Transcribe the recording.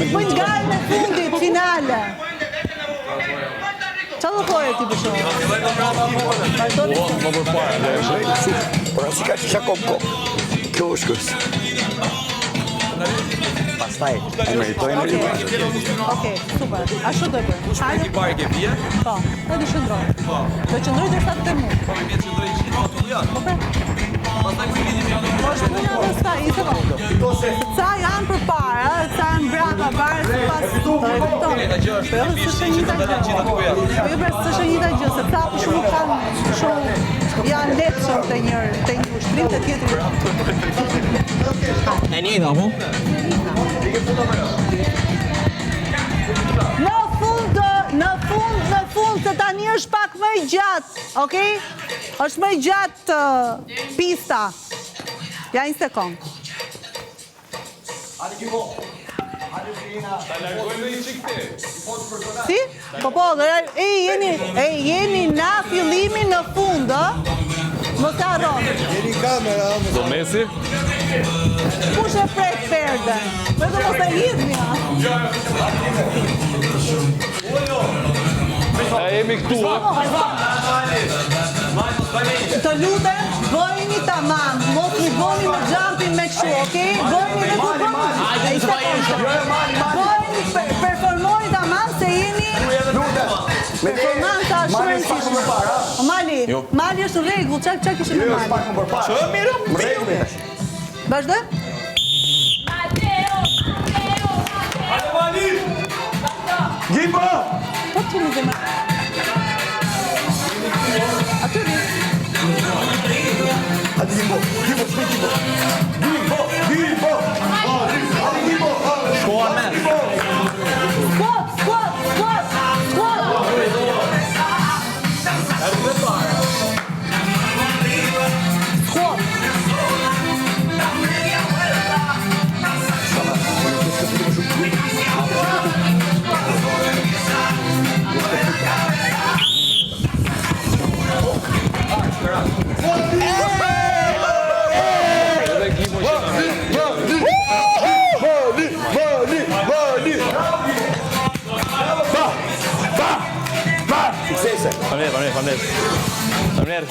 Bëjmë garën e fundit, finale. Ça do thoje ti për shembull? Vazhdoni. Më përpara, dhe është. Por si ka qisha kom kom. Kjo është kës. Pastaj, e meritojnë Okej, okej, super. Ashtu do e bëjmë. Hajde. I pari ke vije, Po, e do qëndroj. Po. Do qëndroj derisa të temu. po me vjet qëndroj gjithë po të janë. Po pra, Pastaj ku i vjen ti? po është puna dhe sa, i sekondë. Ca janë përpara, ca janë brapa, varet sipas e kupton. E gjë është, Po jo, ti s'është e që njëjta do të dalin gjë. gjithë aty ku janë. Po jo, pra, s'është e njëjta gjë, se ca për shembull kanë shumë janë lehtëshëm te një te një ushtrim te tjetri. E njëjta, apo? Në fund, në fund, në fund, se tani është pak më i gjatë, okej? Është më i gjatë uh, pista. Ja një sekond. Ta largojmë një çik ti. Si? Po po, dhe, e jeni, e jeni na fillimin në fund, ë? Mos e harroni. Jeni kamera, Do Messi? Kush e prek perden? Vetëm mos e hidhni. a? E jemi këtu, ë? Të lutem, bëjini tamam, mos i bëni me jumping me kështu, okej? Bëjini dhe kur bëni. Hajde, E, të sekondë. Bëjini, per- performoni tamam se jeni performanca është shumë e rëndësishme. O, Mali, Mali është në rregull, çka çka kishte me Jo, Mali? pak më përpara. Çë mirë? Më rregull tash. Vazhdoj? Mateo, Mateo, Hajde Mali! Gimbo! Po ti nuk e më. Aty rri. Hadi Gimbo, Gimbo, shpejt Gimbo. Gimbo, Gimbo. Hadi Gimbo. Shkoa me. Gimbo. Squat, squat, squat, squat. Squat. Edhe Gimo që na merr. Mali, Mali, Mali. Ba, ba, ba. Suksese. Faleminderit, faleminderit, faleminderit. Faleminderit.